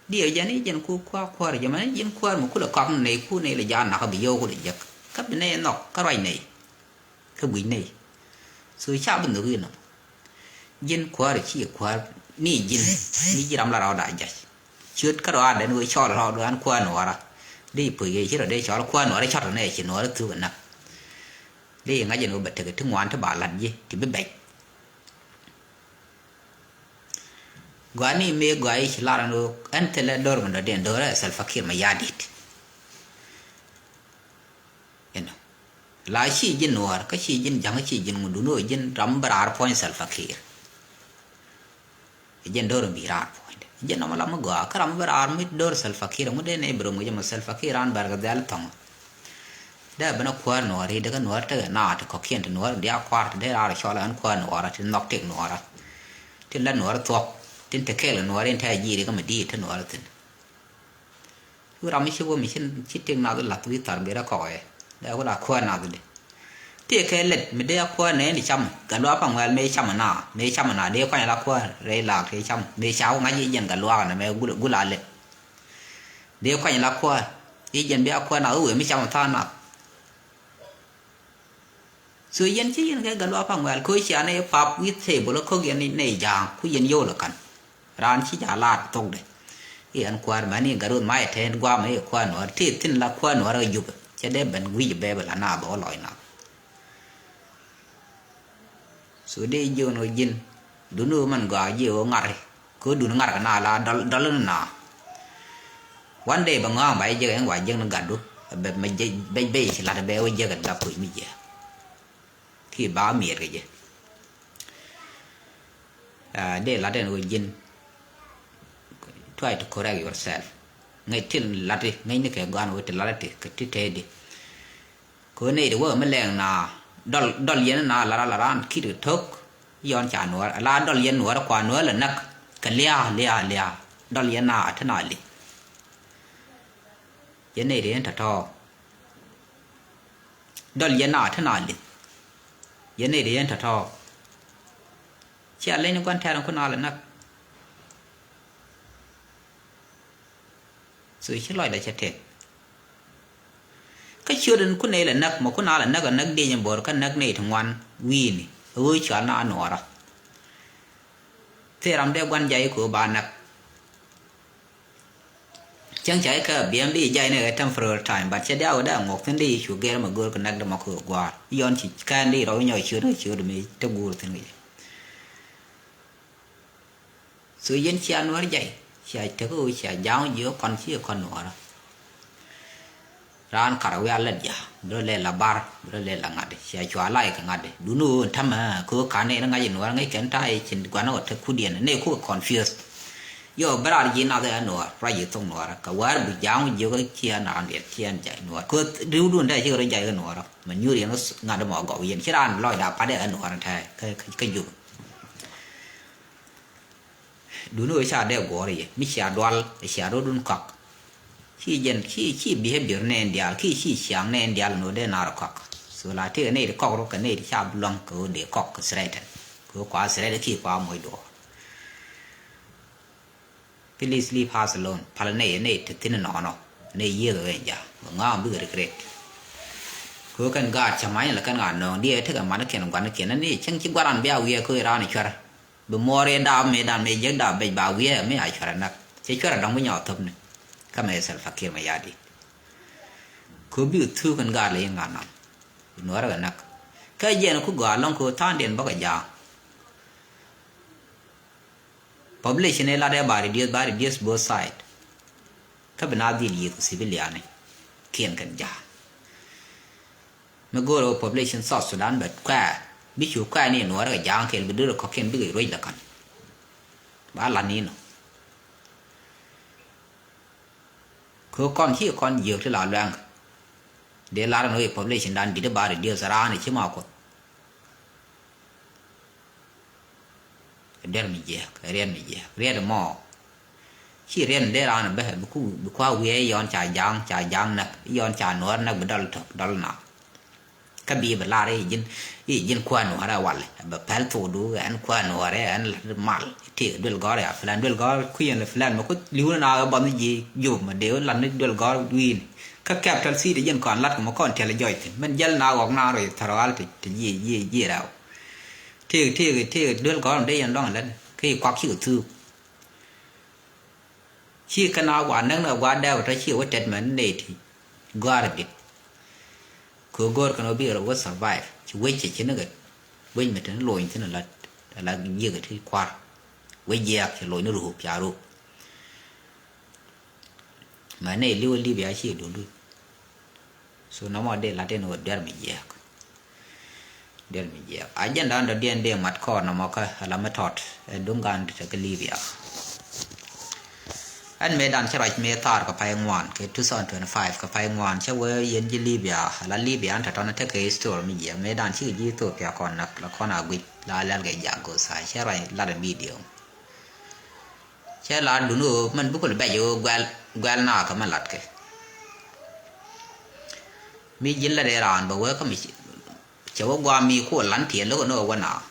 Diɛ jɛ ni jɛn ku kuäär kuäär jɛ mɛ ni ji̱n kuäär mi kulɛ kɔk ni nɛy ku ni lɛ ja̱a̱n nak bi yio̱w kulɛ jek kä bi nɛy nhɔk kä ruac nɛy. Kä guic nɛy. So ca bi nhök inɔ. Ji̱n kuäär ci kuäär ni ji̱n ni ji̱ ram la rɔɔda jac. Ciöt kä rɔɔdɛn wee cɔl rɔɔd wee an kuäär nuɔɔra. Di puc yee ci rɔ dee cɔl kuäär nuɔɔra cɔt rɔ nɛ ci nuɔɔra thuk ɛnä. Di ŋa̱c ɛn wee bɛ tek ti ŋuan ti ba lat ji̱ ti bi bɛc. Gɔaa ni mëë gɔaa i̱ ci lar ɛn ɣöö ɛn thilɛ do̱r mi dɔ̱diɛn do̱rɛ Salva Kiir Mayardit. Inɔ la ci ji̱n nuɔɔr kä ci ji̱n ja̱ŋ kä ci ji̱n ŋun dun ɣöö ji̱n ram mi bi raar puɔ̱ny Salva Kiir. Ji̱n do̱r mi bi raar puɔ̱nydɛ ji̱n nɔmɔ la mi gɔaa kä ram mi bi raar mi do̱r Salva Kiir ŋun dee nɛy bi röm kɛ jɛ mɔ Salva Kiir raan bɛr kɛ dhɛl thɔŋ. Dee ben a kuäär nuɔɔr i̱ dee kä nuɔɔr tekɛ naath ti kɔ̱kiɛn ti nuɔɔr diaal kua̱r ti dee raar cɔl ɛn kuäär nuɔɔr ti nhɔk tëk nuɔɔr. Tin la nuɔɔr thuɔ̱k tin te kɛɛl kɛ nuɔɔr in te a ji̱i̱ri kä mi di̱i̱t te nuɔɔr thi̱n. Cu ram mi ci wä mi ci tëk nath lath wi̱i̱ thar ber a kɔk ɛ dee ku la kuäär nath di. Tëë kɛ lɛt mi dee a kuäär nɛ in di cam gat luaak paŋ wɛl mëë cam na mëë cam na dee kuany la kuäär rɛy laak tëë cam mëë ca wä ŋa̱c i̱ jɛn gat luaak na mɛ gul a lɛt. Dee kuany la kuäär i̱ jɛn bi a kuäär nath wee mi cam tha̱a̱ŋ nath. So yɛn ci yɛn kɛ gat luaak paŋ wɛl ko̱ cia nɛ pap wi̱i̱ thebol kä ko̱k yɛn nɛ ja̱a̱ŋ ku yɛn yio̱w lɛ ka̱n. Raan ci ja̱a̱ŋ laat thokdɛ i̱ ɛn kuäär mɛn i̱ gat ruth ma yɛ tɛn gua̱a̱mɛ i̱ kuäär nuɔ̱ɔ̱r ti thi̱n la kuäär nuɔ̱ɔ̱r kä jupɛ cɛ dee ben wi̱c bɛ bɛ la na bɛ wä lɔc na. So dee jiök ni ɣöö ji̱n duni ɣöö mɛn gɔaa ji̱ ɣöö ŋa̱ri. Kɛ ɣöö duni ŋa̱r kɛ na la dɔl dɔl ni na. One day bɛ ŋɔ̱a̱ŋ ba jɛ jek ɛn wa jek ni gatdu. Bɛ bɛ bɛ ci la̱t bɛ wä jek ɛn la puc mi jiɛ. Ki ba miɛt kɛ jɛ. Dee la̱t ɛn ɣöö ji̱n try to correct yourself. Ŋäc ti la̱t ti ŋäc ni kɛ gɔ̱a̱n ɣöö ti la̱t ti kɛ ti tɛɛdi. Kɛ ɣöö nɛy ti wä mi lɛŋ na dɔl dɔl yɛn na lar lar an kit kɛ tok. Yɔn ca nuɔr la dɔl yɛn nuɔr kua nuɔr lɛ näk kɛ lia̱a̱ lia̱a̱ lia̱a̱ dɔl yɛn na a te na li̱th. Yɛn nɛy ti yɛn tɔ̱tɔ̱ dɔl yɛn na a te na li̱th. Yɛn nɛy ti yɛn tɔ̱tɔ̱ cia leny gua̱n tɛɛr in kun a lɛ näk. So ci lɔcdɛ cɛ tɛth. Kä ciöt in kun nɛy lɛ näk mɔ kun a lɛ näk a näk diec in bo̱r kä näk nɛy ti ŋuan wi̱i̱ni a ɣöö cɔal na a nuɔɔrä. Thil ram dee gua̱n jay kɛ ɣöö ba näk. Cäŋ ca ikä biɛm di jay ni kɛ temporary time but cɛ diaw dee a ŋuɔk thi̱n di cu gɛr mɛ go̱r kɛ näk dee mɔ kɛ ɣöö gua̱a̱r yɔn ci kɛn di rɔw nyɔk ciöt kɛ ciöt mi te guur thi̱n kɛ jɛ. So yɛn cia nuɔ̱ɔ̱r jay cia tek ɣöö cia ja̱a̱ŋ jiök kɔn ci kɔn nuɔ̱ɔ̱rä. Raan karɛ wiaa lät ja̱a̱ bi rɔ lɛl la bar bi rɔ lɛl la ŋa̱t cia cua lay kɛ ŋa̱t duni ɣöö ɛn ta̱mɛ kɛ ɣöö ka̱n nɛy ni ŋa̱c nuɔ̱ɔ̱rä ŋäc kɛn ta̱a̱ ci gua̱n ɣöö tek kut yɛn nɛy kukɛ confuse. Yɔ bi raar ji̱ nath ɛ nuɔ̱ɔ̱r ruac ji̱ thok nuɔ̱ɔ̱rä kɛ wäär bi ja̱a̱ŋ jiök cia naan diɛt cia jay nuɔ̱ɔ̱r kɛ ɣöö ri̱wdun ta̱a̱ cikɛ rɔ jay kɛ nuɔ̱ɔ̱rä mɛ nyuur yɛn ɣöö ŋa̱t mɔ gɔw yɛn ci raan lɔcda patdɛ ɛ nuɔ̱ɔ̱rä ta̱a̱ kä jup. Duni ɣöö ca dee guɔ̱ɔ̱r yɛ mi cia dual cia rɔ̱dun kɔak. Ci jɛn ci ci behavior nɛn diaal ki ci ciaŋ nɛn diaal ni ɣöö dee naar kɔak. So la tëëkɛ nɛy ti kɔk rɔ kɛ nɛy ti ca bi luaŋ kɛ ɣöö dee kɔk kɛ threaten kɛ ɣöö kua threaten ki kua moc duɔ̱ɔ̱r. Please leave us alone. Pal nɛy nɛy te thi̱n nɔnɔ nɛy yiëëk ɛ ɣɛn ja̱ bɛ ŋa̱a̱ŋ bikɛ regret. Kɛ ɣöö kɛn gaat cä ma̱ny la kɛn ŋa̱a̱ŋ nööŋ diɛ tekɛ manikiɛn guanikiɛn ni cäŋ ci guaran bia wiɛɛk kɛ ɣöö raan cuɛr. Bi muɔɔr yɛ daap mëë dan mëë jiäk daap bec ba wiee mi a cuɛrɛ näk. Cɛ cuɛrɛ dɔ̱ŋ bi nyɔɔth thöpni. Kä mëë Salva Kiir Mayardit. Kɛ bi thuk kɛn gaat lɛ yin ŋa̱n nɔn. Bi nuɔɔrɛ kɛ näk. Kä jiɛn ku gɔaa lɔ̱ŋ kɛ tha̱a̱ŋdiɛn bä kɛ ja̱a̱ŋ. Population ëë lat ëë ba reduce, ba reduce both side. Kä bi na dhil yiëth kɛ civilian kiɛn kɛn ja̱a̱ŋ. Mi go̱o̱r ɣöö population South Sudan bɛ kuɛɛr, bi cu kuɛɛr ni nuɔɔrɛ kɛ ja̱a̱ŋ kɛl bi duer kɔ̱kiɛn bikɛ ruec lɛ kän. Ba lat ni nɔ. Kɛ kɔn ci kɔn jiök ti la luɛŋ. Dee lar ni wee population dan di̱t ba reduce raan ci ma kuoth. Riɛt mi jiɛk, riɛt mi jiɛk, riɛt mɔ. Ci riɛt mi dee raan bɛ bi ku, bi kua wiee yɔn ca ja̱a̱ŋ, ca ja̱a̱ŋ näk, yɔn ca nuɔɔr näk bi dɔl tɔk, dɔl na. Kä bi bi lar i̱ ji̱n, i̱ ji̱n kuäär nuɔɔrɛ walɛ bɛ pɛl thokdu ɛn kuäär nuɔɔrɛ ɛn lat mal. Tëëk duel gɔ̱r ya plan, duel gɔ̱r kui̱n lɛ plan mɛ ku li̱w ni na ɣä bɔn ji̱ jop mɛ dee lat ni duel gɔ̱r wi̱i̱ni. Kä capital city ji̱n kɔn lat kɛ mɛ kɔn tiɛl jɔc thi̱n mɛn jäl na ɣɔk na rɔy thɔrɔal ti, ti ji̱, ji̱, ji̱ rɛw. Tëëk, tëëk, tëëk duel gɔ̱r mɛ dee yɛn dɔŋ lät kä i̱ kuak cikɛ thuuk. Ci kɛn a gua näk ni gua dɛɛp tɔ ci wä tɛt mɛn nɛy ti gɔ̱a̱r dit. Kɛ go̱o̱r kɛn wä bi rɔ wä survive ci wec cɛ ci ni kɛ wec mɛ tɛn lony thin ala, ala jiäk ti kua̱r. Wec jiɛɛk cɛ lony ni ruup ca ruup. Mɛ nɛy li̱w Libya ci dundun. So nɔmɔ dee lat in wä duer mi jiɛɛk. Duer mi jiɛɛk. Agenda in dɔ̱diɛn dee mat kɔɔr nɔmɔ kä ala mi tɔt ɛ duŋ gan ti te kä Libya. Ɛn mëë dan cä ruac mëë thaar kɛ pay ŋuan kɛ two thousand twenty-five kɛ pay ŋuan cä wee yɛn ji̱ Libya ala Libya in tɔ̱tɔ̱n tekɛ history mi jiɛɛk mëë dan cikɛ ji̱ Ethiopia kɔn näk la kɔn a guic la lɛl kɛ jak go̱o̱th tha̱a̱c cä ruac lat ɛ video. Cɛ lat duni ɣöö mɛn bikul bɛc ɣöö guɛl, guɛl naath kä mɛn latkɛ. Mi ji̱n lät ëë raan bɛ wee kä mi ci, cɛ wä gua̱a̱m mi kuɔ lan tiɛɛl lo̱k ni ɣöö wä naath.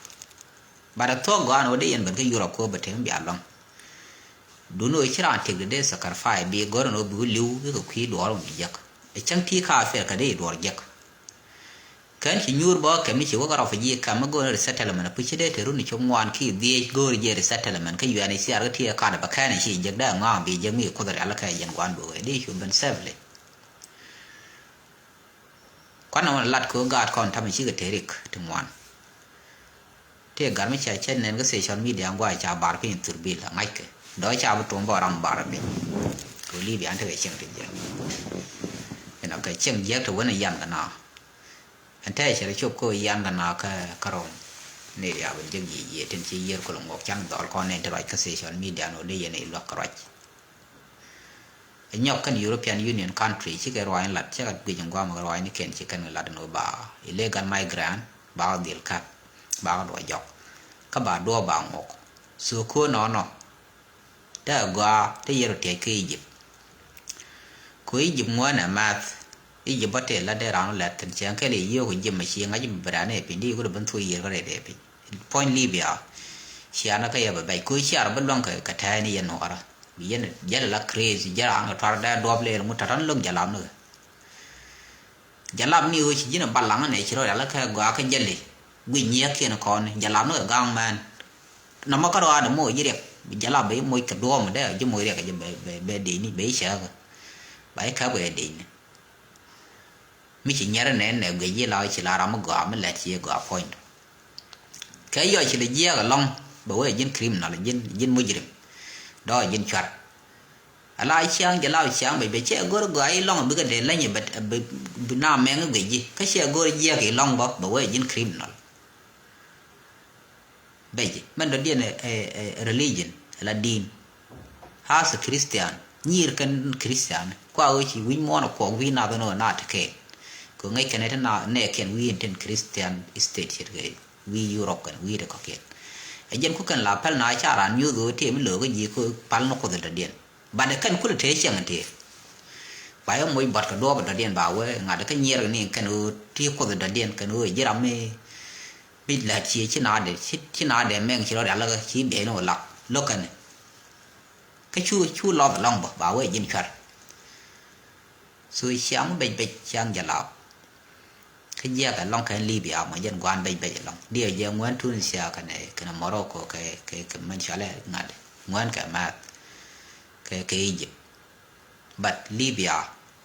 Bat ɛ thuɔ̱k gɔaa ni ɣöö dee yɛn ben kä Yurop kɛ ɣöö bɛ tëë mi bia lɔ̱ŋ. Duni ɣöö ci raan tiɛk di dee sacrifice bi go̱r ni ɣöö bi wä li̱w i̱ kɛ kui̱ duɔɔr mi jiäk. Ɛ cäŋ ti ka Africa dee i̱ duɔɔr jiäk. Kɛn ci nyuur bä kɛm ni ci wä kä refugee camp mi go̱o̱r ni resettlement a puc ci dee te run ni cop ŋuan ki dhiec go̱o̱r jɛ resettlement kä U N H C R kä ti ɛ kat bä kɛn ci jek dee ŋɔaŋ bi jek mi kuoth rial kɛ jɛn guan bi wee di cu ben safely. Kuan na wan lat kɛ wä gaat kɔn tam ci kɛ te rik ti ŋuan. Tëë gat mi ca cä nɛn kä social media ŋuay ca bar piny thurbil a ŋa̱ckɛ. Dɔ̱ ca bi tuɔ̱ŋ bä ram bar piny. Kɛ Libya an tekɛ cieŋ ti jiɛk. Inɔ kɛ cieŋ jiɛk te wen a yan kɛ na. Ɛn tɛɛ cɛ rɛ cop kä yan kɛ na kä, kä rɔm. Ni riab in jek yiëë yiëë tin ci yiër kolo ŋuɔk can dhɔl kɔn nɛn ti ruac kä social media nɔ dee yɛn iluak kɛ ruac. Ɛ nyɔk kɛn European Union country cikɛ ruaacni lat cɛ kɛ guic in guam kɛ ruaacni kɛn ci kɛn kɛ lat in wä ba illegal migrant ba kɛ dhil kap ba kɛ duɔ jɔk. Kä ba duɔ ba ŋuɔk. So ko nɔnɔ. Te a gɔaa te yɛr tiɛc kä Egypt. Ko Egypt ŋuɔ̱n ɛ math. Egypt bä tëë la dee raan wä lɛt thi̱n cɛ ŋäc kɛl i̱ yiëë ku Egypt mɛ ci ŋa̱c bi bɛ raan ɛ piny di ku dee ben thuɔ̱k yiër kä rɛy dee piny. Puɔ̱ny Libya. Ciaŋ kä yɛ bɛ bɛc ko ciaŋ bä luäŋ kɛ, kɛ tɛ̈ɛ̈ni yɛn nuɔɔrä. Bi yɛn jäl la crazy jäl raan kɛ tuar dee duɔp lɛɛl ŋut tɔ̱tɔ̱n lo̱ŋ jalap ni kɛ. Jalap ni ɣöö ci ji̱n ɛ balaŋ nɛ ci rɔ yal kɛ gɔaa kä jäli. Guic nyiɛɛkiɛn kɔn jalap ni kɛ gaŋ mɛn. Nɔmɔ kä rɔaadɛ moc ji̱ riɛk bi jalap bɛ ji̱ moc kɛ duɔ̱ɔ̱m dee ji̱ moc riɛk bɛ, bɛ, bɛ dee ni bɛ ji̱ cääkä. Ba ji̱ käp kɛ dee ni. Mi ci nyɛr nɛn nɛ guic ji̱ la ci la ram mi gɔaa mi lɛt ci gɔaa puɔ̱ny. Kɛ yɔc ci lɛ jiɛɛk ɛlɔ̱ŋ bɛ wee ji̱n criminal ji̱n, ji̱n mujrim. Dɔɔk ji̱n cuat. Ala ciaŋ jɛ la ciaŋ bɛ bɛ cɛ go̱r gɔaa ilɔ̱ŋ bikɛ dee läny bɛ bi na mɛŋ guic ji̱ kä cɛ go̱r jiɛɛk ilɔ̱ŋ bä bɛ wee ji̱n criminal. Bɛ ji̱ mɛn dɔ̱diɛn ɛ, ɛ, ɛ religion ala di̱i̱n. As a Christian nyir kɛn Christian kua ɣöö ci wi̱c muɔ̱ɔ̱n ɛ kuɔk wi̱i̱ nath ɛn ɣöö na tekɛɛn. Kɛ ŋäc kɛn ɛ ti na nɛɛkiɛn wi̱i̱ in tin Christian state ce̱tkɛ wi̱i̱ Europe kɛn wi̱i̱ ti kɔ̱kiɛn. Ɛ jɛn ku kɛn la päl na ca raan nyuuth ɣöö tëë mi lo̱o̱k kä ji̱ kɛ pal ni Kuoth in dɔ̱diɛn. Bat ɛ kɛn kulɛ tëë cieŋ in tëë. Ba yɛ moc bɔt kɛ duɔɔp in dɔ̱diɛn ba wee ŋa̱t kä nyiɛɛr kɛ ni kɛn ɣöö ti Kuoth in dɔ̱diɛn kɛn ɣöö ji̱ ram mi, mi la̱t cie ci na dee, ci, ci na dee mɛŋ ci rɔ rial kä ci biɛy ni wä lak lo̱k kɛn. Kä cu, cu lɔth ɛlɔ̱ŋ bä ba wee ji̱n cuar. So ciaŋ bec bec ciaŋ jalap. Kä jiɛk ɛlɔ̱ŋ kɛn Libya mɔ jɛn gua̱a̱n bɛc bɛc ɛlɔ̱ŋ. Diɛ jɛ ŋuɛn Tunisia kɛnɛ, kɛnɛ Morocco kɛ, kɛ, kɛ mɛn cɔalɛ ŋa̱t. Ŋuɛn kɛ mɛth kɛ, kɛ Egypt. But Libya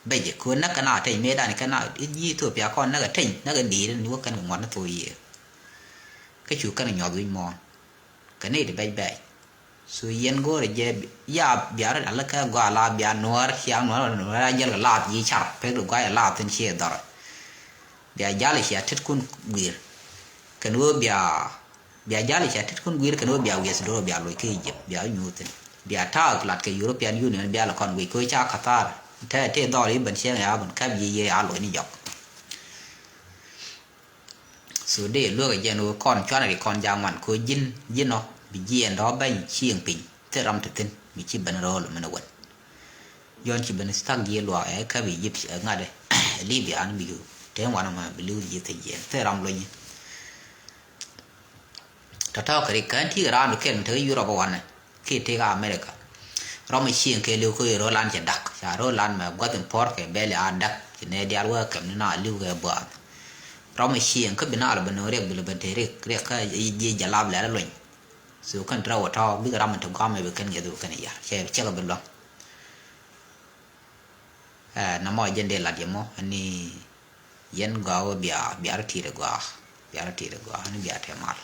bɛc ɛ ko̱n näk kɛn a teny mëëdan kɛn a ji̱ Ethiopia kɔn näk a teny näk a di̱i̱t ni wä kɛn kɛ ŋuɔ̱t ni thok yiëë. Kä cu kɛn nyuɔth wi̱c muɔ̱ɔ̱n. Kɛ ni ti bɛc bɛc. So yɛn go̱o̱rɛ jɛ ya bia rɔ dalä kɛ gɔaa la bia nuɔ̱ɔ̱r ciaŋ nuɔ̱ɔ̱r nuɔ̱ɔ̱r a jɛl kɛ laath yi car pek di guay a laath thin ciɛ dhɔr. Bia jal cia tet kun guir. Kɛn wä bia, bia jal cia tet kun guir kɛn wä bia wies doro bia loc kä Egypt bia nyuuthin. Bia taak lat kɛ European Union bia la kɔn wiec ko ca Qatar. Te te dhɔr yi ben ciɛŋ ya ben kap yi ye a loc ni jɔk. So dee luäk a jɛn wä kɔn cuanɛ ri kɔn jaŋ wan ko ji̱n ji̱n ɔ bi jiɛn dɔ bɛny cieŋ piny. Thil ram ti thin mi ci ben rɔɔl mɛn a wän. Yɔn ci ben thak jiɛ luaak ɛ kap Egypt ɛ ŋa̱t ɛ Libya an bi te wan ma bi liw jiɛ thil jiɛn thil ram luny. Tɔ̱tɔ̱ kɛ ri kään ti raan du kɛn mi te Europe wanɛ. Ki tëëk America. Rɔm cieŋ kɛ li̱w kä ro̱o̱lan cɛ da̱k ca ro̱o̱lan mɛ gua̱th in puɔ̱r kɛ bɛl a da̱k ci nɛ diaal wä kɛm ni na li̱w kɛ buath. Rɔm cieŋ kä bi na lɔ ben riɛk bi lɔ ben te riɛk riɛk kä jiɛ jalab lɛl luny. So kɛn drɛ wä tɔ̱ bikɛ ram in te guam mɛ bi kɛn ŋiɛth bi kɛn yar cɛ cɛ kɛ bi luaŋ. Ɛ na mɔ jɛn dee lat yɛ mɔ ani yɛn gɔaa wä bia bia rɔ tit ɛ gɔaa bia rɔ tit ɛ gɔaa ani bia tɛ mal.